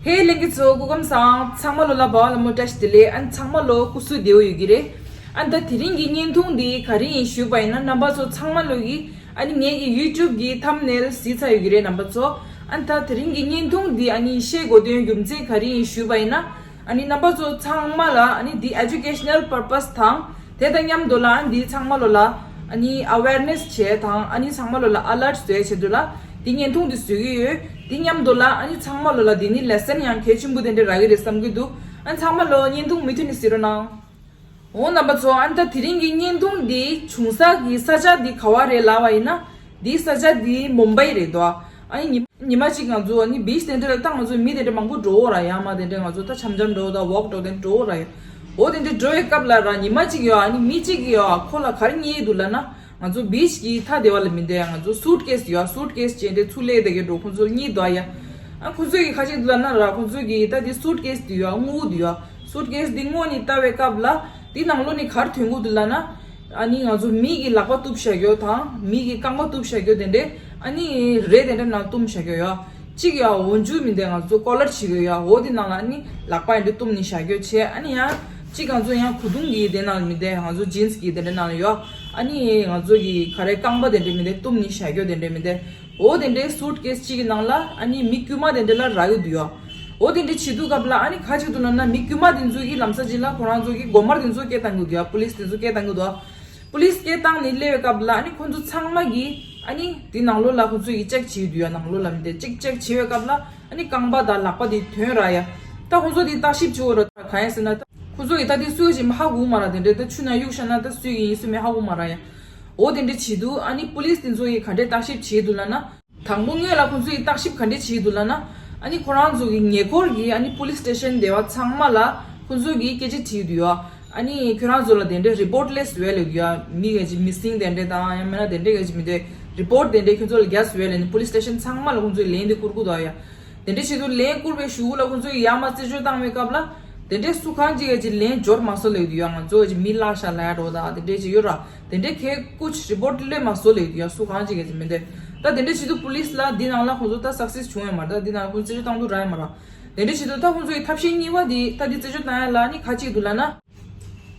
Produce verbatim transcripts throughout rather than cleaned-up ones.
ཧེ་ལྷན་རྒྱས་ཚོ་སྐུ་ཁམས་བཟང་། ཚང་མ་ལོ་ལ་བ་ལ་མོ་བཀྲ་ཤིས་བདེ་ལེགས། ཨ་ནི་ཚང་མ་ལོ་སྐུ་གཟུགས་བདེ་པོ་ཡོད་ཀྱི་རེད། ཨ་ནི་ད་དེ་རིང་གི་བརྙན་ཐུང་འདི་ག་རེ་ཡིན་ཞུས་པ་ཡིན་ན། རྣམ་པ་ཚོ་ཚང་མ་ལོ་གི་ཨ་ནི་ངེད་ཀྱི་ཡུ་ཊུབ་གི་ཐམ་ནེལ་གཟིགས་ཚར་ཡོད་ཀྱི་རེད་རྣམ་པ་ཚོ། ཨ་ནི་ད་དེ་རིང་གི་བརྙན་ཐུང་འདི་ཨ་ནི་བཤད་དགོས་དོན་རྒྱུ་མཚན་ག་རེ་ཡིན་ཞུས་པ་ཡིན་ན། ཨ་ནི་རྣམ་པ་ཚོ་ཚང་མ་ལ་ཨ་ནི་འདི་ཨེ་ཇུ་ཀེ་ཤ་ནལ་པར་པ་སི་དང་། དེ་དང་མཉམ་དུ་ལ་ཨ་ནི་འདི་ཚང་མ་ལོ་ལ་ཨ་ནི་ཨ་ཝེར་ནེ་སི་བྱས་དང་། ཨ་ནི་ཚང་མ་ལོ་ལ་ཨ་ལར་ཊི་བཟོས་བྱེད་དུ་ལ་འདི་བརྙན་ཐུང་འདི་བཟོས་ཀྱི་ཡོད། འདི་མཉམ་དུ་ལ་ཨ་ནི་ཚང་མ་ལོ་ལ་འདི་ནི་ལེ་སན་ཡང་གལ་ཆེན་པོ་དེ་འདྲ་རག་གི་རེད་བསམ་གྱི་འདུག་ཨ་ནི་ཚང་མ་ལོ་བརྙན་ཐུང་མུ་མཐུད་ནས་གཟིགས་རོགས་གནང་། འོ་རྣམ་པ་ཚོ། ཨ་ནི་ད་དེ་རིང་གི་བརྙན་ཐུང་འདི་བྱུང་ས་གི་ས་ཆ་འདི་ག་བ་རེད་ལབ་པ་ཡིན་ན། འདི་ས་ཆ་འདི་མུམ་བྷའི་རེད་དོ། ཨ་ནི་ཉི་ཉི་མ་གཅིག་ང་ཚོ་ཨ་ནི་བིཆ་དེ་འདྲ་ལ་ད་ང་ཚོ་མི་དེ་འདྲ་མང་པོ་འགྲོ་འོ་ར། ཡང་མ་དེ་འདྲ་ང་ཚོ་ད་འཆམ་འཆམ་འགྲོ་ད་ཝོག་འགྲོ་དེ་འགྲོ་འོ་ར་ཡ། འོ་དེ་འདྲ་འགྲོ་བའི་སྐབས་ལ་ར་ཉི་མ་གཅིག་ཡོད། ཨ་ནི་མི་གཅིག་ཡོད། ཁོ་ལ་ག་རེ་རྙེད་འདུག་ལབ་ན། ང་ཚོ་བིཆ་གི་མཐའ་དེ་བ་ལ་མི་འདུག་ཡ། ང་ཚོ་སུཊ་ཀེ་སི་ཡོད། སུཊ་ཀེ་སི་ཅན་དེ་ཚུར་སླེབས་དེ་གི་འགྲོ་ཁོ་ཚོ་རྙེད་འདུག་ཡ། ཨ་ཁོ་ཚོ་གི་ཁ་ཅིག་འདུག་ལབ་ན་ར། ཁོ་ཚོ་གི་ད་དེ་སུཊ་ཀེ་སི་དེ་ཡོད། སྔོག་འདུག་ཡ། སུཊ་ཀེ་སི་དེ་སྔོག་ནས་ལྟ་བའི་སྐབས་ལ་དེ་ནང་ལོགས་ནས་ག་རེ་ཐོན་གི་འདུག་ལབ་ན། ཨ་ནི་ང་ཚོ་མི་གི་ལག་པ་གཏུབ་བཞག་རྒྱུ་དང་མི་གི་རྐང་པ་གཏུབ་བཞག་རྒྱུ་དེ་འདྲས། ཨ་ནི་རས་དེ་འདྲ་ནང་བཏུམས་བཞག་རྒྱུ་ཡོད། གཅིག་ཡ་འོག་འཇུག་མི་འདུག་ང་ཚོ་ཀོ་ལར་བྱེད་རྒྱུ་ཡ། འོ་དེ་ནང་ལ་ཨ་ནི་ལག་པ་ཡ་འདི་བཏུམས་ནས་བཞག་རྒྱུ་བྱས། ཨ་ནི་ཡང་གཅིག་ང་ཚོ་ཡང་གོས་ཐུང་གི་དེ་ནང་ལ་མི་འདུག་ང་ཚོ་ཇིན་སི་གི་དེ་འདྲ་ནང་ལ་ཡོད། ཨ་ནི་ང་ཚོ་གི་ག་རེ་རྐང་པ་དེ་འདྲ་མི་འདུག་བཏུམས་ནས་བཞག་རྒྱུ་དེ་འདྲ་མི་འདུག་འོ་དེ་འདྲའི་སུཊ་ཀེ་སི་གཅིག་གི་ནང་ལ་ཨ་ནི་མི་དཀྱུས་མ་དེ་འདྲ་ལ་རག་གི་འདུག་ཡ། འོ་དེ་འདྲ་བྱེད་དུས་སྐབས་ལ་ཨ་ནི་ག་ཅིག་འདུག་ལབ་ན། མི་དཀྱུས་མ་དེ་ཚོ་གི་ལམ་སང་ཅིག་ལ་ཁོ་རང་ཚོ་གི་སྒོ་དམར་དེ་ཚོ་སྐད་བཏང་གི་འདུག་ཡ། པུ་ལིས་དེ་ཚོ་སྐད་བཏང་གི་འདུག་པུ་ལིས་སྐད་བཏང་ནས་སླེབས་པའི་སྐབས་ལ་ཨ་ནི་ཁོ་ཚོ་ཚང་མ་གི་ཨ་ནི་དེ་ནང་ལོགས་ལ་ཁོ་ཚོ་གི་ཅེག་བྱེད་ཀྱི་འདུག་ཡ། ནང་ལོགས་ལ་མི་དེ་ཅེག་ཅེག་བྱེད་པའི་སྐབས་ལ་ཨ་ནི་རྐང་པ་དང་ལག་པ་དེ་ཐོན་ར་ཡ། ད་ཁོ་ཚོ་དེ་བརྟག་ཞིབ་བྱེད་འོ་ར། གང་ཡིན་ཟེར་ན་ད་ཁོ་ཚོ་གི་ད་དེ་སུ་ཡོད་ཅིག་ཧ་གོ་མ་ར། དེ་འདྲའི་ད་ཆུ་ནང་གཡུག་བཞག་ན་ད་སུ་ཡིན་སུ་མིན་ཧ་གོ་མ་ར་ཡ། འོ་དེ་འདྲ་བྱེད་དུས་ཨ་ནི་པུ་ལིས་དེ་ཚོ་གི་ག་འདྲའི་བརྟག་ཞིབ་བྱེད་འདུག་ལབ་ན། དང་པོ་སྔོན་ལ་ཁོང་ཚོ་ཡི་བརྟག་ཞིབ་ག་འདྲས་བྱེད་འདུག་ལབ་ན། ཨ་ནི་ཁོ་རང་ཚོ་གི་ཉེ་འཁོར་གྱི་ཨ་ནི་པུ་ལིས་སི་ཊེ་ཤན་དེ་བ་ཚང་མ་ལ་ཁོང་ཚོ་གི་སྐད་ཆ་དྲིས་འདུག་ཡོད། ཨ་ནི་ཁྱོད་རང་ཚོ་ལ་དེ་འདྲས་རི་པོར་ཊི་སླེབས་ཡོད་ལབ་འདུག་ཡོད། མི་ག་ཅིག་མི་སིང་དེ་འདྲས་དང་ཡང་མིན་ན་དེ་འདྲས་ག་ཅིག་མི་འདུག་རི་པོར་ཊི་དེ་འདྲས་ཁྱོད་ཚོ་ལ་རྒྱག་ཡོད་ལབ་ནི་པུ་ལིས་སི་ཊེ་ཤན་ཚང་མ་ལ་ཁོང་ཚོས་ལན་དེ་བསྐུར་གི་འདུག་ཡོད། དེ་འདྲས་བྱེད་དུས་ལན་བསྐུར་བའི་གཞུག་ལ་ཁོང་ཚོ་ཡི་ཡར་མར་རྩད་གཅོད་བཏང་བའི་སྐབས་ལ། དེ་འདྲའི་སུ་གང་ཅིག་ཡ་ཅིག་ལན་འབྱོར་མ་སོང་ལབ་ཀྱི་འདུག་ཡ། ང་ཚོ་ཡ་ཅིག་མི་བརླག་ཤག་ལབ་ཡ་འགྲོ་ད་དེ་འདྲའི་ཅིག་ཡོད་ར། དེ་འདྲའི་གལ་ཀུ་ཆ་རི་པོར་ཊི་སླེབས་མ་སོང་ལབ་ཀྱི་འདུག་ཡ། སུ་གང་ཅིག་ཡ་ཅིག་མི་འདུག་ད་དེ་འདྲའི་བྱེད་དུས་པུ་ལིས་ལ་འདི་ནང་ལ་ཁོང་ཚོ་ད་སག་སེ་སི་བྱུང་ཡོད་མ་རེད། ད་འདི་ནང་ཁོང་རྩད་གཅོད་བཏང་དུས་རག་ཡོད་མ་རེད། དེ་འདྲའི་བྱེད་དུས་ད་ཁོང་ཚོ་ཡི་ཐབས་ཤེས་གཉིས་པ་འདི་ད་འདི་རྩད་གཅོད་བཏང་ཡ་ལ་ནི་ག་ཅིག་འདུག་ལབ་ན།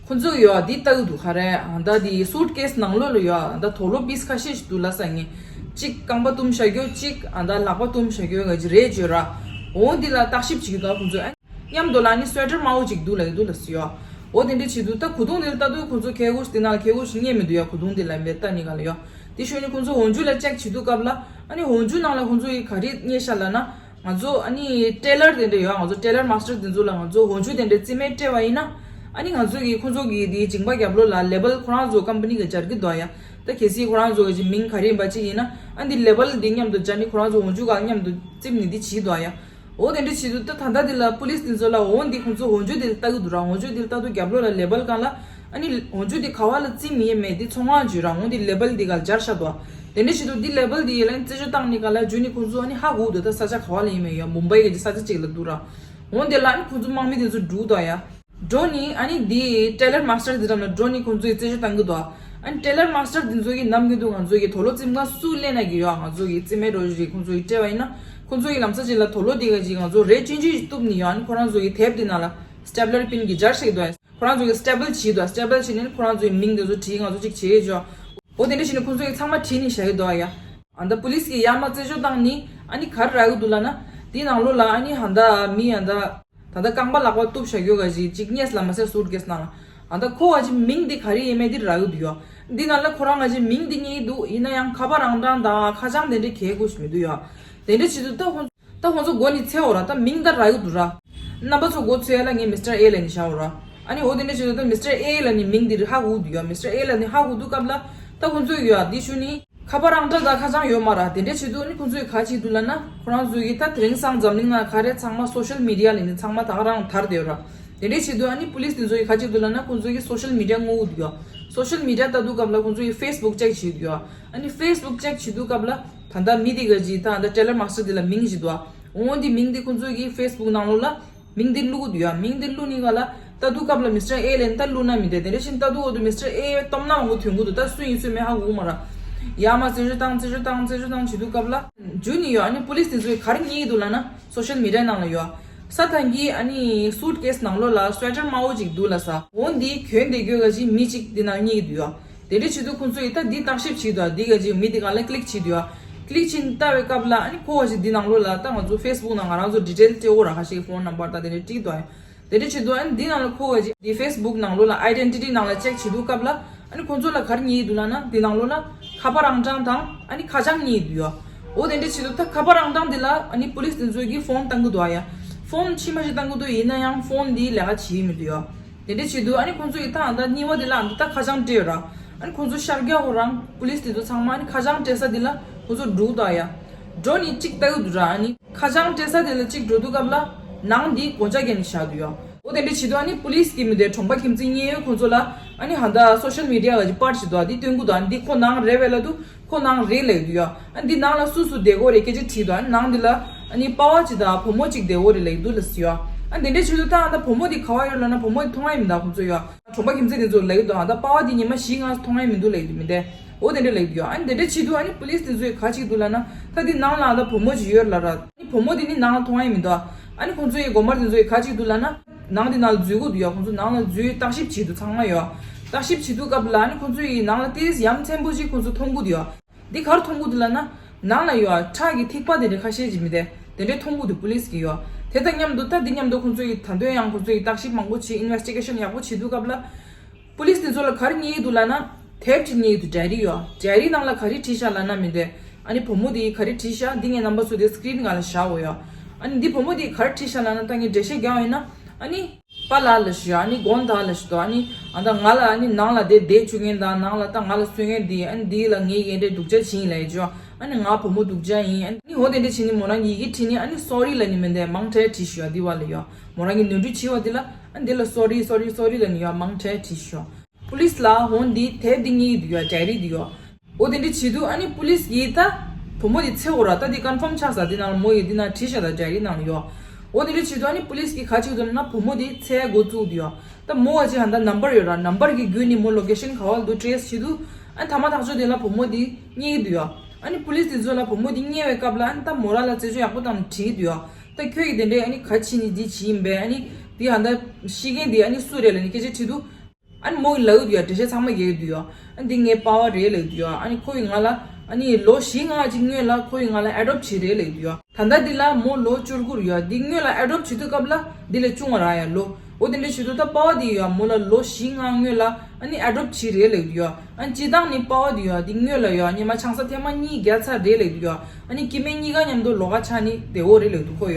ཁོང་ཚོ་ཡོད་འདི་ལྟ་གི་འདུག་ག་རེ། ད་འདི་སུཊ་ཀེ་སི་ནང་ལོགས་ལ་ཡོད་ད་དུག་ལོག་པིས་ཁ་ཤས་ཤིག་འདུག་ལབ་ས་ངེས། གཅིག་རྐང་པ་བཏུམས་བཞག་རྒྱུ། གཅིག་ཨ་ད་ལག་པ་བཏུམས་བཞག་རྒྱུ་ག་ཅིག་རེད་བརྗོད་ར། འོ་འདི་ལ་བརྟག་ཞིབ་བྱེད་ཀྱི་འདུག་ཁོང་ཚོས། མཉམ་དུ་ལ་ནི་སུ་ཝེ་ཊར་དམར་པོ་ཅིག་འདུག་ལབ་ཀྱི་འདུག་ལབ་སི་ཡོ། འོ་དེ་འདྲ་བྱེད་དུས་ད་གོས་ཐུང་དེ་ལ་ལྟ་དུས་ཁོང་ཚོ་གད་ཁུ་དེ་ནང་ལ་གད་ཁུ་རྙེད་མི་འདུག་ཡ། གོས་ཐུང་དེ་ལ་མེད་ལྟ་ནི་ག་ལ་ཡོ། དེ་ཞོར་ནི་ཁོང་ཚོ་འོག་འཇུག་ལ་ཅེག་བྱེད་དུས་སྐབས་ལ་ཨ་ནི་འོག་འཇུག་ནང་ལ་ཁོང་ཚོ་ཡི་ག་རེ་རྙེད་ཤག་ལབ་ན། ང་ཚོ་ཨ་ནི་ཊེ་ལར་དེ་འདྲ་ཡོ། ང་ཚོ་ཊེ་ལར་མ་སི་ཊར་དེ་ཚོ་ལ་ང་ཚོ་འོག་འཇུག་དེ་འདྲ་རྩིས་མེད་སྤྲད་པ་ཡིན་ན། ཨ་ནི་ང་ཚོ་གི་ཁོང་ཚོ་གི་དེའི་མཇིང་པ་རྒྱབ་ལོགས་ལ་ལེ་བལ་ཁོ་རང་ཚོ་ཀམ་པ་ནི་གི་སྦྱར་གི་འདུག་ཡ། ད་གལ་སྲིད་ཁོ་རང་ཚོ་གི་མིང་ག་རེ་ཡིན་པ་ཅིག་ཡིན་ན། ཨ་འདི་ལེ་བལ་འདི་མཉམ་དུ་སྦྱར་ནི་ཁོ་རང་ཚོ་འོག་འཇུག་ག་མཉམ་དུ་རྩིས་ནི་འདི་བྱེད་འདུག་ཡ། འོ་དེ་འདྲ་བྱེད་དུས་ད་ད་ལྟ་འདི་ལ་པུ་ལིས་འདི་ཚོ་ལ་འོ་འདི་ཁོང་ཚོ་འོག་འཇུག་འདི་ལ་ལྟ་གི་འདུག་ར། འོག་འཇུག་འདི་ལ་ལྟ་དུས་རྒྱབ་ལོགས་ལ་ལེ་བལ་སྒང་ལ་ཨ་ནི་འོག་འཇུག་འདི་ག་བ་ལ་རྩིས་མི་ཡེ་མེད་འདི་ཚོང་ཁང་བརྗོད་ར། འོ་འདི་ལེ་བལ་འདི་ག་ལ་སྦྱར་ཤ་འདུག་དེ་འདྲ་བྱེད་དུས་འདི་ལེ་བལ་འདི་ཡེ་ལ་རྩད་གཅོད་བཏང་ནི་ག་ལ་འཇུ་ནི་ཁོང་ཚོ་ཨ་ནི་ཧ་གོ་འདུག་ད་ས་ཆ་ག་བ་ལ་ཡིན་མེད་ཡ། མུམ་བྷའི་གི་ས་ཆ་གཅིག་ལ་འདུག་ར། འོ་འདི་ལ་ཨ་ནི་ཁོང་ཚོ་དམག་མི་འདི་ཚོ་འགྲོ་འདུག་ཡ། འགྲོ་ནི་ཨ་ནི་འདི་ཊེ་ལར་མ་སི་ཊར་འདི་འགྲམ་ལ་འགྲོ་ནི་ཁོང་ཚོ་ཡི་རྩད་གཅོད་བཏང་གི་འདུག་ཨ་ནི་ཊེ་ལར་མ་སི་ཊར་འདི་ཚོ་གི་ནམ་གི་འདུག་ང་ཚོ་གི་དུག་ལོག་རྩིས་མཁན་སུ་སླེབས་ན་གི་ཡོད། ང་ཚོ་གི་རྩིས་མེད་རོ་ཞིག་ཁོང་ཚོ་གི་སྤྲད་པ་ཡིན་ན་ཁོང་ཚོ་གི་ལམ་སང་ཅིག་ལ་དུག་ལོག་འདི་ག་ཅིག་ང་ཚོ་རས་ཆུང་ཆུང་ཞིག་གཏུབ་ནི་ཡོད། ཨ་ནི་ཁོ་རང་ཚོ་གི་ཐེབ་འདི་ནང་ལ་སི་ཊེབ་ལར་པིན་གི་སྦྱར་ཤིག་འདུག་ཁོ་རང་ཚོ་གི་སི་ཊེ་པལ་བྱེད་འདུག་སི་ཊེ་པལ་བྱེད་ནི་ཁོ་རང་ཚོ་གི་མིང་འདི་ཚོ་བྲིས་ང་ཚོ་ཅིག་བྱེད་ཡོད་ཅོ། འོ་དེ་འདྲ་བྱས་ནས་ཁོང་ཚོ་གི་ཚང་མ་བྲིས་ནི་བཞག་གི་འདུག་ཡ། ཨ་ད་པུ་ལིས་གི་ཡར་མར་རྩད་གཅོད་བཏང་ནི་ཨ་ནི་ག་རེ་རག་གི་འདུག་ལབ་ན། འདི་ནང་ལོགས་ལ་ཨ་ནི་ཧ་ད་མི་ཨ་ད། ད་ལྟ་རྐང་པ་ལག་པ་གཏུབ་བཞག་ཡོད་ག་ཅིག་ཅིག་རྙེད་ལ་མ་ཟད་སུཊ་ཀེ་སི་ནང་ལ། ཨ་ད་ཁོ་ག་ཅིག་མིང་འདི་ག་རེ་ཡིན་མེད་འདི་རག་གི་འདུག་ཡོ། འདི་ནང་ལ་ཁོ་རང་ག་ཅིག་མིང་འདི་རྙེད་འདུག་ཡིན་ན་ཡང་ཁ་པར་རང་གྲངས་དང་ཁ་བྱང་དེ་འདྲའི་གལ་ཁུ་ཞིག་མི་འདུག་ཡོ། དེ་འདྲ་བྱེད་དུས་ད་ཁོང་ད་ཁོང་ཚོ་མགོ་ནི་ཚེ་འོ་ར། ད་མིང་ད་རག་གི་འདུག་ར། རྣམ་པ་ཚོ་མགོ་ཚོས་ཡ་ལ་ངས་མི་སི་ཊར་ཨེ་ལ་ནི་བཞག་འོ་ར། ཨ་ནི་འོ་དེ་འདྲ་བྱེད་དུས་ད་མི་སི་ཊར་ཨེ་ལ་ནི་མིང་འདི་རི་ཧ་གོ་འདུག་ཡོ། མི་སི་ཊར་ཨེ་ལ་ནི་ཧ་གོ་དུས་སྐབས་ལ་ད་ཁོང་ཚོ་ཡོ་འདི་ཞུ་ནི། ཁ་པར་རང་འདྲ་དང་ཁ་བྱང་ཡོད་མ་ར། དེ་འདྲ་བྱེད་དུས་ནི་ཁོང་ཚོས་ག་བྱེད་འདུག་ལབ་ན། ཁོ་རང་ཚོ་གིས་ད་དེ་རིང་སང་འཛམ་གླིང་ནང་ག་རེ་ཚང་མ་སོ་ཤལ་མི་ཌི་ཡ་ལ་ནི་ཚང་མ་ད་ག་རང་དར་བསྡད་ཡོད་ར། དེ་འདྲ་བྱེད་དུས་ཨ་ནི་པུ་ལིས་དེ་ཚོ་གིས་ག་བྱེད་འདུག་ལབ་ན་ཁོང་ཚོ་གིས་སོ་ཤལ་མི་ཌི་ཡ་སྔོག་གི་འདུག་ཡོ། སོ་ཤལ་མི་ཌི་ཡ་ལྟ་དུས་སྐབས་ལ་ཁོང་ཚོ་གིས་ཕེ་སི་བུག་ཅེག་བྱེད་ཀྱི་འདུག་ཡོ། ཨ་ནི་ཕེ་སི་བུག་ཅེག་བྱེད་དུས་སྐབས་ལ་ད་ལྟ་མི་དེ་ག་ཅིག་ད་ད་ཊེ་ལར་མ་སི་ཊར་དེ་ལ་མིང་ཞིག་འདུག་ཡོ། འོ་འདི་མིང་དེ་ཁོང་ཚོ་གིས་ཕེ་སི་བུག་ནང་ལོགས་ལ། མིང་འདི་བླུག་གི་འདུག་ཡ། མིང་འདི་བླུག་ནི་ག་ལ་ལྟ་དུས་སྐབས་ལ་མི་སི་ཊར་ཨེ་ལན་ད་བླུག་ན་མི་འདུག་དེ་འདྲ་བཞིན་ལྟ་དུས་འོ་དུ་མི་སི་ཊར་ཨེ་སྟོབས་ན་མང་པོ་ཐོན་གི་འདུག་ད་སུ་ཡིན་སུ་མིན་ཧ་གོ་གི་མ་ར། ཡར་མར་རྩད་གཅོད་བཏང་རྩད་གཅོད་བཏང་རྩད་གཅོད་བཏང་བྱེད་དུས་སྐབས་ལ་འཇུ་ནི་ཡོད། ཨ་ནི་པུ་ལིས་དེ་ཚོས་ག་རེ་རྙེད་འདུག་ལབ་ན་སོ་ཤལ་མི་ཌི་ཡ་ནང་ལ་ཡོད། ས་ཐང་གི་ཨ་ནི་སུཊ་ཀེས་ནང་ལོགས་ལ་སུ་ཝེ་ཊར་དམར་པོ་ཅིག་འདུག་ལ་ས། འོ་འདི་གྱོན་བསྡད་རྒྱུ་ག་ཅིག་མི་ཅིག་འདི་ནང་རྙེད་འདུག་ཡ། དེ་འདྲ་བྱེད་དུས་ཁོང་ཚོ་ཡིས་ད་འདི་བརྟག་ཞིབ་བྱེད་འདུག་ཡ། འདི་ག་ཅིག་མི་འདི་ག་ལ་ཀི་ལིག་བྱེད་འདུག་ཡ། ཀི་ལིག་བྱེད་ལྟ་བའི་སྐབས་ལ་ཨ་ནི་ཁོ་ག་ཅིག་འདི་ནང་ལོགས་ལ་ད་ང་ཚོ་ཕེ་སི་བུག་ནང་ང་རང་ཚོ་ཌི་ཊེལ་སྤྲད་འོ་ར་ཁ་ཤས་ཀྱི་ཕོན་ནམ་བར་ད་དེ་འདྲ་བྲིས་འདུག་ཡ། དེ་འདྲ་བྱེད་དུས་ཨ་ནི་འདི་ནང་ལ་ཁོ་ག་ཅིག་འདི་ཕེ་སི་བུག་ནང་ལོགས་ལ་ཨའི་ཌེན་ཊི་ཊི་ནང་ལ་ཅེག་བྱེད་དུས་སྐབས་ལ། ཨ་ནི་ཁོང་ཚོ་ལ་ག་རེ་རྙེད་འདུག་ལབ་ན་འདི་ནང་ལོགས་ལ་ཁ་པར་ཨང་གྲངས་དང་ཨ་ནི་ཁ་བྱང་རྙེད་འདུག་ཡ། འོ་དེ་འདྲ་བྱེད་དུས་ད་ཁ་པར་ཨང་གྲངས་འདི་ལ་ཨ་ནི་པུ་ལིས་དེ་ཚོས་ཀྱིས་ཕོན་བཏང་གི་འདུག་ཡ། ཕོན་ཕྱི་མ་ཞིག་བཏང་གི་འདུག་ཡིན་ན་ཡང་ཕོན་འདི་ལས་ཀ་བྱེད་མི་འདུག་ཡ། དེ་འདྲ་བྱེད་དུས་ཨ་ནི་ཁོང་ཚོ་ཡིས་ད་ཨ་ད་གཉིས་པ་འདི་ལ་ཨ་ད་ཁ་བྱང་སྤྲད་ཡོད་ར། ཨ་ནི་ཁོང་ཚོ་ཤར་རྒྱག་ཁོ་རང་པུ་ལིས་དེ་ཚོ་ཚང་མ་ཨ་ནི་ཁ་བྱང་སྤྲད་ས་འདི་ལ་ཁོང་ཚོ་འགྲོ་འདུག་ཡ། འགྲོ་ནི་གཅིག་ལྟ་གི་འདུག་ར། ཨ་ནི་ཁ་བྱང་སྤྲད་ས་དེ་ལ་གཅིག་འགྲོ་དུས་སྐབས་ལ་ནང་འདི་སྒོ་ལྕགས་བརྒྱབ་ནས་བཞག་འདུག་ཡ། འོ་དེ་འདྲ་བྱེད་དུས་ཨ་ནི་པུ་ལིས་ཀྱི་མི་དེ་གྲོང་པ་ཁྱིམ་མཚེས་གཉེན་ཡོད་ཁོང་ཚོ་ལ་ཨ་ནི་ཧ་ད་སོ་ཤལ་མི་ཌི་ཡ་ག་ཅིག་པར་བྱེད་དུས་ཨ་འདི་སྟོན་གི་འདུག་ཨ་འདི་ཁོ་ནང་རེད་པས་ལབ་དུས་ཁོ་ནང་རེད་ལབ་འདུག་ཡ། ཨ་འདི་ནང་ལ་སུ་སུ་བསྡད་ཀྱི་ཡོད་རེད་སྐད་ཆ་དྲིས་དུས་ཨ་ནི་ནང་འདི་ལ་ཨ་ནི་པ་ཕ་གཅིག་དང་བུ་མོ་གཅིག་བསྡད་ཀྱི་ཡོད་རེད་ལབ་འདུག་ལབ་ཟེར་ཡ། ཨ་འདི་འདྲ་བྱེད་དུས་ད་ཨ་ད་བུ་མོ་འདི་ག་པར་ཡོད་ལབ་ན་བུ་མོ་འདི་མཐོང་ཡ་མི་འདུག་ཁོང་ཚོ་ཡ། གྲོང་པ་ཁྱིམ་མཚེས་དེ་ཚོ་ལབ་ཀྱི་འདུག་ཨ་ད་པ་ཕ་འདི་ཉི་མ་བཞི་ལྔ་མཐོང་ཡ་མི་འདུག་ལབ་ཀྱི་འདུག་མི་འདུག་འོ་དེ་འདྲ་ལབ་ཀྱི་འདུག་ཨ་ནི་དེ་འདྲ་བྱེད་དུས་ཨ་ནི་པུ་ལིས་དེ་ཚོས་ག་ཅིག་འདུག་ལབ་ན་ད་འདི་ནང་ལ་ཨ་ད་བུ་མོ་ཅིག་ཡོད་ལབ་ར། ཨ་ནི་བུ་མོ་དེ་ནི་ནང་ལ་མཐོང་ཡ་མི་འདུག་ཨ་ནི་ཁོང་ཚོ་ཡི་སྒོ་དམར་དེ་ཚོ་ཡི་ག་ཅིག་འདུག་ལབ་ན་ནང་དེ་ནང་ལ་འཛུལ་གྱི་འདུག་ཡ། ཁོང་ཚོ་ནང་ལ་འཛུལ་བརྟག་ཞིབ་བྱེད་དུས་ཚང་མ་ཡོད། བརྟག་ཞིབ་བྱེད་དུས་སྐབས་ལ་ཨ་ནི་ཁོང་ཚོ་ཡི་ནང་ལ་ཏོག་ཙམ་ཡ་མཚན་པོ་ཅིག་ཁོང་ཚོ་མཐོང་གི་འདུག་ཡ། འདི་ག་རེ་མཐོང་གི་འདུག་ལབ་ན། ནང་ལ་ཡོད་ཁྲག་གི་ཐིགས་པ་དེ་འདྲ་ཁ་ཤས་ཅིག་མི་དེ་དེ་འདྲ་མཐོང་གི་འདུག་པུ་ལིས་ཀྱིས་ཡོད། དེ་དང་མཉམ་དུ་ད་འདི་མཉམ་དུ་ཁོང་ཚོ་ཡི་ད་དུང་ཡང་ཁོང་ཚོ་ཡི་བརྟག་ཞིབ་མང་པོ་བྱེད་ཨིན་ཝེ་སི་ཊི་གེ་ཤན་ཡག་པོ་བྱེད་དུས་སྐབས་ལ། པུ་ལིས་དེ་ཚོ་ལ་ག་རེ་རྙེད་ཀྱི་འདུག་ལབ་ན། དེབ་ཅིག་རྙེད་ཀྱི་འདུག་ཌའི་རི་ཡོད། ཌའི་རི་ནང་ལ་ག་རེ་བྲིས་ཤག་ལབ་ན་མི་དེ། ཨ་ནི་བུ་མོ་དེ་ག་རེ་བྲིས་ཤག་འདི་ངས་རྣམ་པ་ཚོ་དེ་སི་ཀི་རིན་སྒང་ལ་བཞག་གོ་ཡོད། ཨ་ནི་འདི་བུ་མོ་དེ་ག་རེ་བྲིས་ཤག་ལབ་ན་ད་ངས་འགྲེལ་བཤད་རྒྱག་ཡིན་ན། ཨ་ནི། པཱ་ལགས་ལབ་ཤག་ཨ་ནི་དགོངས་དག་ལབ་ཤག་འདུག་ཨ་ནི་ཨ་ད་ང་ལ་ཨ་ནི་ནང་ལ་དེ་བསྡད་བཅུག་མཁན་དང་ནང་ལ་ད་ང་ལ་གསོད་མཁན་དེ་ཨ་ནི་དེ་ལ་ངས་ཡིན་འདྲ་སྡུག་ཅག་བྱིན་ལབ་ཡོད་ཅོ། ཨ་ནི་ང་བུ་མོ་སྡུག་ཅག་ཡིན། ཨ་ནི་འོ་དེ་འདྲ་བྱས་ནས་མོ་རང་ཡི་གེ་བྲིས་ནས་ཨ་ནི་སོ་རི་ལབ་ནི་མིན་དེ་མང་དྲགས་བྲིས་ཤག་འདི་བ་ལ་ཡོད། མོ་རང་གི་ནོར་འཁྲུལ་བྱས་པ་དེ་ལ་ཨ་ནི་དེ་ལ་སོ་རི་སོ་རི་སོ་རི་ལབ་ནི་ཡོད་མང་དྲགས་བྲིས་ཤག་པུ་ལིས་ལ་འོ་འདི་དེབ་འདི་རྙེད་ཀྱི་འདུག་ཡ། ཌའི་རི་འདི་ཡོད། འོ་དེ་འདྲ་བྱེད་དུས་ཨ་ནི་པུ་ལིས་ཀྱིས་ད་བུ་མོ་དེ་འཚོལ་དགོས་ར། ད་དེ་ཀོན་ཕོམ་ཆགས་ས་དེ་ནང་ལ་མོ་ཡིས་འདི་ནང་བྲིས་ཤག་ད་ཌའི་རི་ནང་ལ་ཡོད། འོ་དེ་འདྲ་བྱེད་དུས་ཨ་ནི་པུ་ལིས་ཀྱིས་ག་བྱེད་ཀྱི་འདུག་ན་བུ་མོ་དེ་འཚོལ་འགོ་བཙུགས་འདུག་ཡ། ད་མོ་བ་ཅིག་ཧ་ད་ནམ་བར་ཡོད་ར། ནམ་བར་གྱི་བརྒྱུད་ནས་མོ་ལོ་ཀེ་ཤན་ག་བ་ལ་འདུག་ཊྲེ་སི་བྱེད་དུས་ཨ་ནི་ཐ་མ་ཐག་ཆོད་དེ་ལ་བུ་མོ་དེ་རྙེད་ཀྱི་འདུག་ཡ། ཨ་ནི་པུ་ལིས་དེ་ཚོ་ལ་བུ་མོ་དེ་རྙེད་པའི་སྐབས་ལ་ཨ་ནི་ད་མོ་རང་ལ་རྩད་གཅོད་ཡག་པོ་བཏང་ནས་དྲིས་ཀྱི་འདུག་ཡ། ད་ཁྱོད་ཀྱིས་དེ་འདྲའི་ཨ་ནི་ག་བྱས་ནས་འདི་བྱས་ཡིན་པས། ཨ་ནི་དེ་ཧ་ད་ཤི་མཁན་དེ་ཨ་ནི་སུ་རེད་ལབ་ནས་སྐད་ཆ་དྲིས་དུས། ཨ་ནི་མོ་ཡིས་ལབ་ཀྱི་འདུག་ཡ། འགྲེལ་བཤད་ཚང་མ་རྒྱག་གི་འདུག་ཡ། ཨ་ནི་འདི་ངའི་པ་ཕ་རེད་ལབ་ཀྱི་འདུག་ཡ། ཨ་ནི་ཁོ་ཡིས་ང་ལ་ཨ་ནི་ལོ་བཞི་ལྔ་ཅིག་སྔོན་ལ་ཁོ་ཡིས་ང་ལ་ཨེ་ཌོབ་བྱས་རེད་ལབ་ཀྱི་འདུག་ཡ། ད་ལྟ་འདི་ལ་མོ་ལོ་བཅུ་དགུ་རེད་ཡ། འདི་སྔོན་ལ་ཨེ་ཌོབ་བྱེད་དུས་སྐབས་ལ་འདི་ལས་ཆུང་བ་རག་ཡ་ལོ། འོ་དེ་འདྲ་བྱེད་དུས་ད་པ་ཕ་དེ་ཡ་མོ་ལ་ལོ་བཞི་ལྔ་སྔོན་ལ་ཨ་ནི་ཨེ་ཌོབ་བྱས་རེད་ལབ་ཀྱི་འདུག་ཡ། ཨ་ནི་སྤྱིར་བཏང་ནི་པ་ཕ་དེ་ཡ་འདི་སྔོན་ལ་ཡ་སྔོན་མ་ཆང་ས་ཐེངས་མ་གཉིས་བརྒྱབ་ཚར་རེད་ལབ་ཀྱི་འདུག་ཡ། ཨ་ནི་སྐྱེ་དམན་གཉིས་ཀ་མཉམ་དུ་ལོགས་ཀ་ཆགས་ནས་བསྡད་ཡོད་རེད་ལབ་ཀྱི་འདུག་ཁོ་ཡ།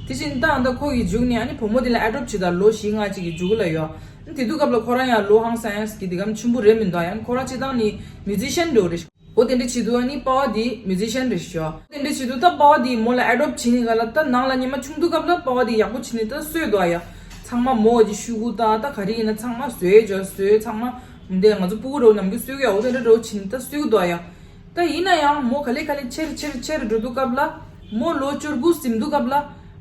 དེ་བཞིན་ད་ཨ་ད་ཁོ་ཡི་མཇུག་ནས་ཨ་ནི་བུ་མོ་དེ་ལ་ཨེ་ཌོབ་བྱས་ད་ལོ་བཞི་ལྔ་ཅིག་གི་མཇུག་ལ་ཡ། དེ་དུས་སྐབས་ལ་ཁོ་རང་ཡང་ལོ་ཧང་སང་ཡང་སྐྱེ་དེ་གམ་ཆུང་པོ་རེད་མི་འདུག་ཡང་ཁོ་རང་སྤྱིར་བཏང་ནི་མིའུ་ཛི་ཤན་འདྲ་བོ་རེད། འོ་དེ་འདྲ་བྱེད་དུས་ཨ་ནི་པ་ཕ་དེ་མིའུ་ཛི་ཤན་རེད་ཤག་འོ་དེ་འདྲ་བྱེད་དུས་ད་པ་ཕ་དེ་མོ་ལ་ཨེ་ཌོབ་བྱེད་ནི་ག་ལ་ད་ནང་ལ་ཉི་མ་ཆུང་དུས་སྐབས་ལ་པ་ཕ་དེ་ཡག་པོ་བྱེད་ནི་ད་གསོས་འདུག་ཡ། ཚང་མ་མོ་གི་ཤུ་གུ་ད་ད་ག་རེ་ཡིན་ན་ཚང་མ་བཟོས་ཅོ་བཟོས་ཚང་མ་འདི་ང་ཚོ་སྤུ་གུ་འདྲ་བོ་ནམ་རྒྱུན་གསོ་གི་ཡ། འོ་དེ་འདྲ་འདྲ་བོ་བྱེད་ནི་ད་གསོ་གི་འདུག་ཡ། ད་ཡིན་ན་ཡང་མོ་ག་ལེ་ག་ལེ་ཆེར་ཆེར་ཆེར་འགྲོ་དུས་སྐབས་ལ་མོ་ལོ་བཅུ་དགུ་ཟིན་དུས་སྐབས་ལ་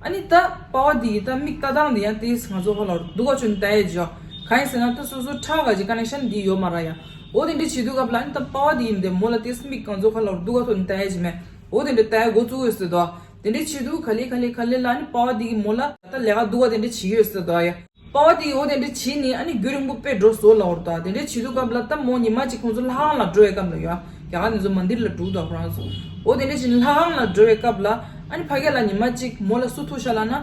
ཨ་ནི་ད་པ་ཕ་དེ་ཡི་ད་མིག་ལྟ་སྟངས་དེ་ཡང་ཏིས་ང་ཚོ་ཧ་ལོར་སྡུག་ག་ཆུ་ནི་ལྟ་ཡས་ཅོ། གང་ཡིན་ཟེར་ན་ད་སོ་སོ་ཁྲག་ག་ཅིག་ཀ་ནེག་ཤན་དེ་ཡོད་མ་ར་ཡ། འོ་དེ་འདྲ་བྱེད་དུས་སྐབས་ལ་ཨ་ནི་ད་པ་ཕ་དེ་ཡིན་དེ་མོ་ལ་ཏིས་མིག་ང་ཚོ་ཧ་ལོར་སྡུག་ག་ཐོག་ནི་ལྟ་ཡས་ཅི་མེད། འོ་དེ་འདྲ་ལྟ་ཡས་འགོ་བཙུགས་ཡོད་ཟེར་དོ། དེ་འདྲ་བྱེད་དུས་ག་ལེ་ག་ལེ་ག་ལེ་ལ་ཨ་ནི་པ་ཕ་དེ་ཡི་མོ་ལ་ད་ལས་ཀ་སྡུག་ག་དེ་འདྲ་བྱེད་ཀྱི་ཡོད་ཟེར་དོ་ཡ། པ་ཕ་དེ་འོ་དེ་འདྲ་བྱས་ནས་ཨ་ནི་རྒྱུན་རིང་པོ་དཔེ་འགྲོ་བཟོ་ལ་འོར་དོ། དེ་འདྲ་བྱེད་དུས་སྐབས་ལ་ད་མོ་ཉི་མ་གཅིག་ཁོང་ཚོ་ལྷ་ཁང་ལ་འགྲོ་བའི་སྐབས་ལ་ཡོད། རྒྱ་གར་ནས་ཚོ་མན་དིར་ལ་འགྲོ་དོ་ཁོ་རང་ཚོ། འོ་དེ་འདྲ་བྱས་ནས་ལྷ་ཁང་ལ་འགྲོ་བའི་སྐབས་ལ་ཨ་ནི་ཕ་གི་ལ་ཉི་མ་གཅིག་མོ་ལ་སུ་ཐུག་ཤག་ལབ་ན།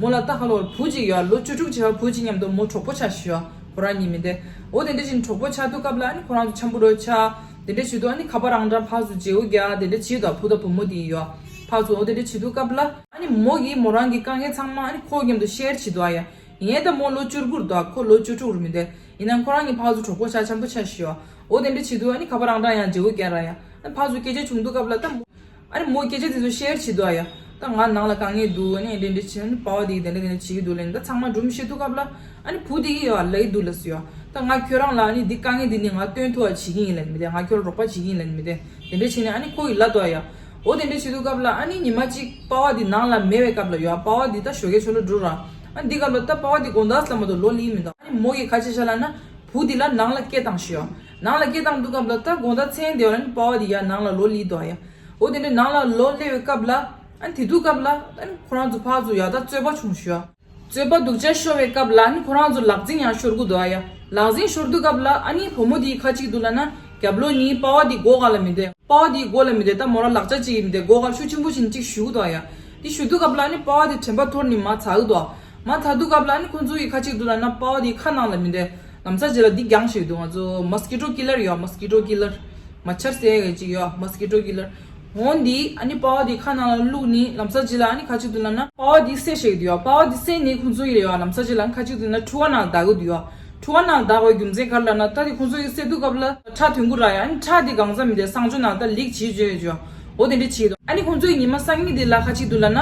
མོ་ལ་ད་ཧ་ལོར་བུ་གཅིག་ཡོད། ལོ་བཅུ་དྲུག་བྱས་པ་བུ་གཅིག་མཉམ་དུ་མོ་གྲོགས་པོ་ཆགས་ཤག་ཡོད། ཁོ་རང་གཉིས་མི་དེ། འོ་དེ་འདྲ་བྱས་ནས་གྲོགས་པོ་ཆགས་དུས་སྐབས་ལ་ཨ་ནི་ཁོ་རང་ཚོ་འཆམ་པོ་འགྲོ་ཆགས། དེ་འདྲ་བྱེད་དུས་ཨ་ནི་ཁ་པར་ཨང་གྲངས་ཕར་ཚུར་བརྗེ་པོ་རྒྱག་དེ་འདྲ་བྱེད་དོ། བུ་དང་བུ་མོ་དེ་ཡོད་ཕར་ཚུར། འོ་དེ་འདྲ་བྱེད་དུས་སྐབས་ལ་ཨ་ནི་མོ་གིས་མོ་རང་གི་དཀའ་ངལ་ཚང་མ་ཨ་ནི་ཁོ་མཉམ་དུ་ཤེར་བྱེད་དོ་ཨ་ཡ། ངས་ད་མོ་ལོ་བཅུ་དགུ་རེད་དོ། ཁོ་ལོ་བཅུ་དྲུག་རེད་མི་འདུག་ཡིན་ནའང་ཁོ་རང་གཉིས་ཕར་ཚུར་གྲོགས་པོ་ཆགས་འཆམ་པོ་ཆགས་ཤག་ཡོད། འོ་དེ་འདྲ་བྱེད་དུས་ཨ་ནི་ཁ་པར་ཨང་གྲངས་ཡང་བརྗེ་པོ་རྒྱག་ར་ཡ། ཨ་ནི་ཕར་ཚུར་སྐད་ཆ་བྱུང་དུས་སྐབས་ལ་ད་མོ། ཨ་ནི་མོ་སྐད་ཆ་དེ་ཚོ་ཤེར་བྱེད་དོ་ཨ་ཡ། ད་ང་ནང་ལ་དཀའ་ངལ་འདུག་ཨ་ནི་འདི་འདྲ་བྱེད། ཨ་ནི་པ་ཕ་དེ་འདི་འདྲ་འདི་འདྲ་བྱེད་ཀྱི་འདུག་ལབ་ནས་ད་ཚང་མ་སྒྲུང་བཤད་དུས་སྐབས་ལ་ཨ་ནི་བུ་དེ་གིས་ཡ་ལབ་ཀྱི་འདུག་ལབ་སོང་ཡ། ད་ང་ཁྱོད་རང་ལ་ཨ་ནི་འདི་དཀའ་ངལ་འདི་ནི་ང་སྟོན་ཐུབ་པ་བྱེད་ཀྱི་ཡིན་ལབ་ནི་མི་དེ། ང་ཁྱོད་ལ་རོགས་པ་བྱེད་ཀྱི་ཡིན་ལབ་ནི་མི་དེ། དེ་འདྲ་བྱས་ནས་ཨ་ནི་ཁོ་ཡིས་ལབ་དོ་ཨ་ཡ། འོ་དེ་འདྲ་བྱེད་དུས་སྐབས་ལ་ཨ་ནི་ཉི་མ་གཅིག་པ་ཕ་དེ་ནང་ལ་མེད་པའི་སྐབས་ལ་ཡ། པ་ཕ་དེ་ད་ཞོགས་ཀས་ཆོ་ལོ་འགྲོ་ར། ཨ་ནི་འདི་སྐབས་ལ་ད་པ་ཕ་དེ་དགོང་དག་ལ་མ་གཏོགས་ལོགས་སླེབས་ཀྱི་མི་འདུག་ཨ་ནི་མོ་གིས་ག་བྱས་ཤག་ལབ་ན། བུ་དེ་ལ་ནང་ལ་སྐད་བཏང་ཤག་ཡ། ནང་ལ་སྐད་བཏང་དུས་སྐབས་ལ་ད་དགོང་དག་མཚན་བསྡད་པ་ལ་ཨ་ནི་པ་ཕ་དེ་ཡ་ནང་ལ་ལོགས་སླེབས་དོ་ཨ་ཡ། འོ་དེ་འདྲ་ནང་ལ་ལོགས་སླེབས་པའི་སྐབས་ལ། ཨ་ནི་དེ་དུས་སྐབས་ལ་ཨ་ནི་ཁོ་རང་ཚོ་ཕར་ཚུར་ཡག་ད་རྩོད་པ་བྱུང་ཞུ་ཡ། རྩོད་པ་སྡུག་ཅག་ཤོར་བའི་སྐབས་ལ་ཨ་ནི་ཁོ་རང་ཚོ་ལག་འཛིང་ཡང་ཤོར་གི་འདུག་ཨ་ཡ། ལག་འཛིང་ཤོར་དུས་སྐབས་ལ་ཨ་ནི་བུ་མོ་དེ་ག་ཅིག་འདུག་ལབ་ན་རྒྱབ་ལོགས་ནས་པ་ཕ་དེ་མགོ་སྒང་ལ་མི་བསྡད། པ་ཕ་དེ་མགོ་ལ་མི་བསྡད། ད་མོ་རང་ལག་ཆ་ཅིག་གིས་མི་བསྡད། མགོ་སྒང་ཤུགས་ཆེན་པོ་ཞིག་ཅིག་གཞུ་གི་འདུག་ཨ་ཡ། དེ་གཞུ་དུས་སྐབས་ལ་ཨ་ནི་པ་ཕ་དེ་དྲན་པ་འཐོར་ནས་མར་འཛེགས་གི་འདུག་མར་འཛེགས་དུས་སྐབས་ལ་ཨ་ནི་ཁོ་ཚོ་གིས་ག་ཅིག་འདུག་ལབ་ན་པ་ཕ་དེ་ཁ་ནང་ལ་མི་བསྡད། ལམ་སང་རྗེས་ལ་འདི་རྒྱང་ཞིག་འདུག་ང་ཚོ་མོ་སི་ཀི་ཊོ་ཀི་ལར་ཡོད། མོ་སི་ཀི་ཊོ་ཀི་ལར། མ་ཆར་བསད་ཡ་ཅིག་ཡོད། མོ་སི་ཀི་ཊོ་ཀི་ལར། འོ་འདི་ཨ་ནི་པ་ཕ་དེ་ཁ་ནང་ལ་བླུགས་ནི་ལམ་སང་རྗེས་ལ་ཨ་ནི་ག་ཅིག་འདུག་ལབ་ན་པ་ཕ་དེ་བསད་བཞག་གི་འདུག་ཡོད། པ་ཕ་དེ་བསད་ནི་ཁོ་ཚོ་ཡིས་ཡོད། ལམ་སང་རྗེས་ལ་ཨ་ནི་ག་ཅིག་འདུག་ན་ཕྲུ་གུ་ནང་ལ་བདའ་གི་འདུག་ཡོད། ཕྲུ་གུ་ནང་ལ་བདའ་དགོས་རྒྱུ་མཚན་ག་རེ་ལབ་ན་ད་དེ་ཁོ་ཚོ་ཡིས་བསད་དུས་སྐབས་ལ་ཁྲག་ཐོན་གི་ར་ཡོད། ཨ་ནི་ཁྲག་དེ་གང་ཚ་མི་དེ་གསང་སྤྱོད་ནང་ལ་ད་ལིག་བྱེད་བྱེད་བྱེད། འོ་དེ་འདྲ་བྱེད་འདུག་ཨ་ནི་ཁོ་ཚོ་ཡིས་ཉི་མ་སང་ཉིན་དེ་ལ་ག་ཅིག་འདུག་ལབ་ན་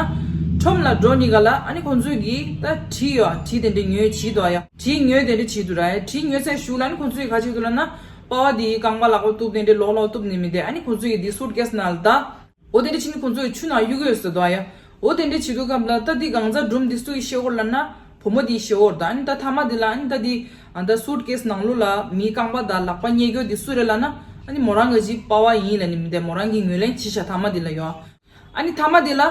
ཁྲོམ་ལ་འགྲོ་ནི་ག་ལ་ཨ་ནི་ཁོ་ཚོ་གིས་ད་གྲི་ཡོད། གྲི་དེ་འདྲ་ཉོས་བྱེད་འདུག་ཨ་ཡ། གྲི་ཉོས་དེ་འདྲ་བྱེད་འདུག་ར་ཡ། གྲི་ཉོས་ཚར་གཞུག་ལ་ཨ་ནི་ཁོ་ཚོ་ཡིས་ག་ཅིག་འདུག་ལབ་ན། པ་ཕ་དེའི་རྐང་པ་ལག་པ་གཏུབ་དེ་འདྲའི་ལོག་ལོག་གཏུབ་ནི་མི་དེ་ཨ་ནི་ཁོ་ཚོ་ཡིས་དེ་སུཊ་ཀེས་ནང་ལ་ད། འོ་དེ་འདྲ་བྱས་ནི་ཁོ་ཚོ་ཡིས་ཆུ་ནང་གཡུག་གཡུག་ཟེར་དོ་ཨ་ཡ། འོ་དེ་འདྲ་བྱེད་དུས་སྐབས་ལ་ད་དེ་གང་ཚ་སྒྲུང་དེ་སུ་ཡིས་ཤེས་འོར་ལབ་ན་བུ་མོ་དེས་ཤེས་འོར་ད། ཨ་ནི་ད་མཐའ་མ་དེ་ལ་ཨ་ནི་ད་དེ་ཨ་ད་སུཊ་ཀེས་ནང་ལོགས་ལ་མིའི་རྐང་པ་དང་ལག་པ་རྙེད་རྒྱུ་དེ་སུ་རེད་ལབ་ན་ཨ་ནི་མོ་རང་གི་ཅིག་པ་ཕ་ཡིན་ལབ་ནི་མི་དེ་མོ་རང་གིས་ངོས་ལེན་བྱས་ཤག་མཐའ་མ་དེ་ལ་ཡོད། ཨ་ནི་མཐའ་མ་དེ་ལ་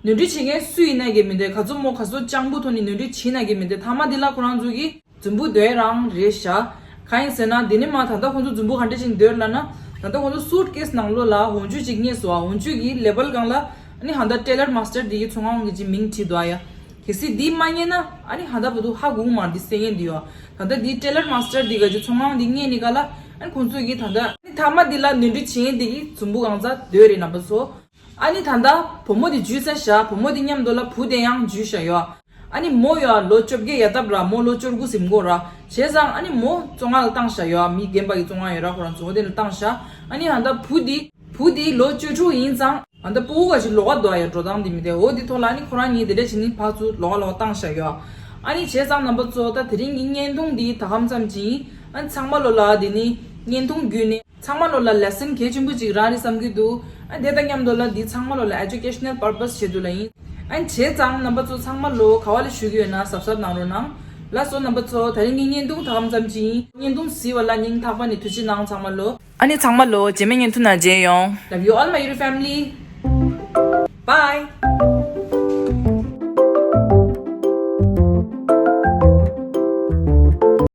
ནོར་འཁྲུལ་བྱེད་མཁན་སུ་ཡིན་ན་གི་མི་དེ་ག་ཚོད་མོ་ག་ཚོད་སྤྱང་པོ་ཐོག་ནས་ནོར་འཁྲུལ་བྱེད་ན་གི་མི་དེ་མཐའ་མ་དེ་ལ་ཁོ་རང་ཚོ་གིས་རྫུན་པོ་བརྡོལ་རང་རེད་ཤག་གང་ཡིན་ཟེར་ན་དེ་ནས་མ་ད་ལྟ་ཁོ་ཚོ་རྫུན་པོ་ག་འདྲ་ཅིག་བརྡོལ་ལབ་ན། ད་ལྟ་ཁོ་ཚོ་སུཊ་ཀེས་ནང་ལོགས་ལ་འོག་འཇུག་ཅིག་རྙེད་སོང་། འོག་འཇུག་གི་ལེ་བལ་སྒང་ལ་ཨ་ནི་ཧ་ད་ཊེ་ལར་མཱ་སི་ཊར་དེ་གི་ཚོང་ཁང་གི་ཅིག་མིང་བྲིས་འདུག་ཨ་ཡ། གལ་སྲིད་འདི་མ་རྙེད་ན་ཨ་ནི་ཧ་ད་བུ་དུ་ཧ་གོ་གི་མ་རེད། འདི་བསད་མཁན་འདི་ཡོད། ད་ལྟ་འདི་ཊེ་ལར་མཱ་སི་ཊར་དེ་ག་ཅིག་ཚོང་ཁང་འདི་རྙེད་ནི་ག་ལ་ཨ་ནི་ཁོ་ཚོ་གིས་ད་ལྟ་ཨ་ནི་མཐའ་མ་འདི་ལ་ནོར་འཁྲུལ་བྱེད་མཁན་དེ་གི་རྫུན་པོ་གང་ཚ་བརྡོལ་རེད་རྣམ་པ་ཚོ། ཨ་ནི་ད་ལྟ་བུ་མོ་དེ་འཇུས་ཚར་ཤག་བུ་མོ་དེ་མཉམ་དུ་ལ་བུ་དེ་ཡང་འཇུས་ཤག་ཡོད། ཨ་ནི་མོ་ཡོད་ལོ་བཅོ་བརྒྱད་ཡར་བཏབ་ར། མོ་ལོ་བཅུ་དགུ་ཟིན་གོ་ར། བྱས་ཙང་ཨ་ནི་མོ་བཙོན་ཁང་ལ་བཏང་ཤག་ཡོད། མི་རྒན་པ་གི་བཙོན་ཁང་ཡོད་ར། ཁོ་རང་ཚོ་འོ་དེ་ལ་བཏང་ཤག་ཨ་ནི་ད་ལྟ་བུ་དེ་བུ་དེ་ལོ་བཅུ་དྲུག་ཡིན་ཙང་ད་ལྟ་སྤུ་གུ་ག་ཅིག་ལོགས་ཀ་འདུག་ཨ་ཡ། འགྲོ་སྟངས་དེ་མི་དེ་འོ་དེ་ཐོག་ལ་ཨ་ནི་ཁོ་རང་གཉིས་དེ་འདྲ་བྱས་ནི་ཕར་ཚུར་ལོགས་ཀ་ལོགས་ཀ་བཏང་ཤག་ཡོད། ཨ་ནི་བྱས་ཙང་རྣམ་པ་ཚོ་ད་དེ་རིང་གི་བརྙན་ཐུང་འདི་ད་གམ་ཙམ་ཅིག་ཡིན། ཨ་ནི་ཚང་མ་ལོ་ལ་དེ་ནི་བརྙན་ཐུང་བརྒྱུད་ནས། ཚང་མ་ལོ་ལ་ལེ་སན་གལ་ཆེན་པོ་ཅིག་རག་རེད་བསམ་གྱི་འདུག་ཨ་དེ་དང་མཉམ་དུ་ལ་འདི་ཚང་མ་ལོ་ལ་ཨེ་ཇུ་ཀེ་ཤ་ནལ་པར་པས་ཆེད་དུ་ལ་ཡིན། ཨ་བྱས་ཙང་རྣམ་པ་ཚོ་ཚང་མ་ལོ་ག་བ་ལ་ཞུ་གི་ཡོད་ན་གཟབ་གཟབ་གནང་རོགས་གནང་། ལགས་སོ་རྣམ་པ་ཚོ་ད་རིང་གི་བརྙན་ཐུང་ད་གམ་ཙམ་ཅིག་ཡིན། བརྙན་ཐུང་གཟིགས་པ་ལ་སྙིང་ཐག་པ་ནས་ཐུགས་རྗེ་གནང་ཚང་མ་ལོ། ཨ་ནི་ཚང་མ་ལོ་རྗེས་མའི་བརྙན་ཐུང་ནང་མཇལ་ཡོང་། Love you all my YouTube family. Bye.